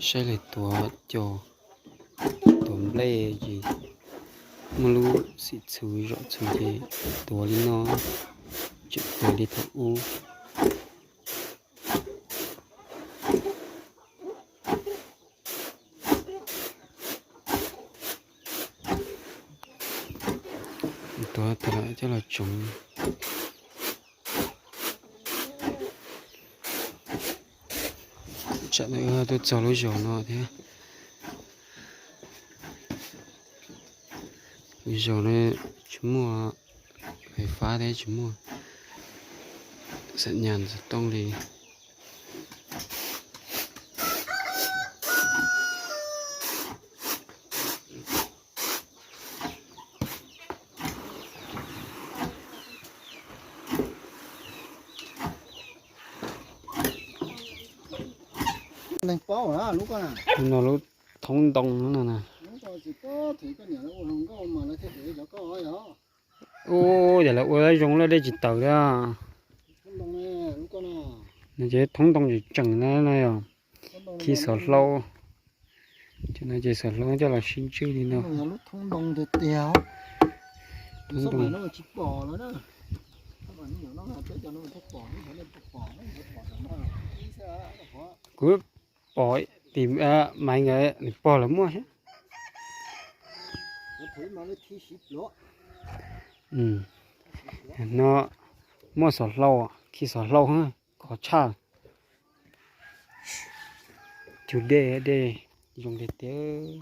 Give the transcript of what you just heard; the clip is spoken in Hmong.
Saib lawv tuav cos, tuav nplej ces muaj lub xim txhuv zom txhuv ces tuav li no, tseem tuav li thaum ub. Tuav tas lawm coj los tsoov. Tsam no tuaj txog lub zos no thiab. Lub zos no tsis muaj fais fab thiab tsis muaj xam nyas xov tooj li. Neeg paub lub ko na. No lub thoob ntoo no na. Ub, yam lawv ua zoo lawm dej tsis tawm li. No ces thoob ntoo tseem tseem na no yog khi xov hlau. Cov no ces xov hlau coj los sib ntswj li no. Thoob ntoo. Kuv pom tim Maiv nkawd nws pog lawv muaj thiab. No muaj xov hlau, khi xov hlau, khov tshaj. Cug dej, dej zoo tiag tiag.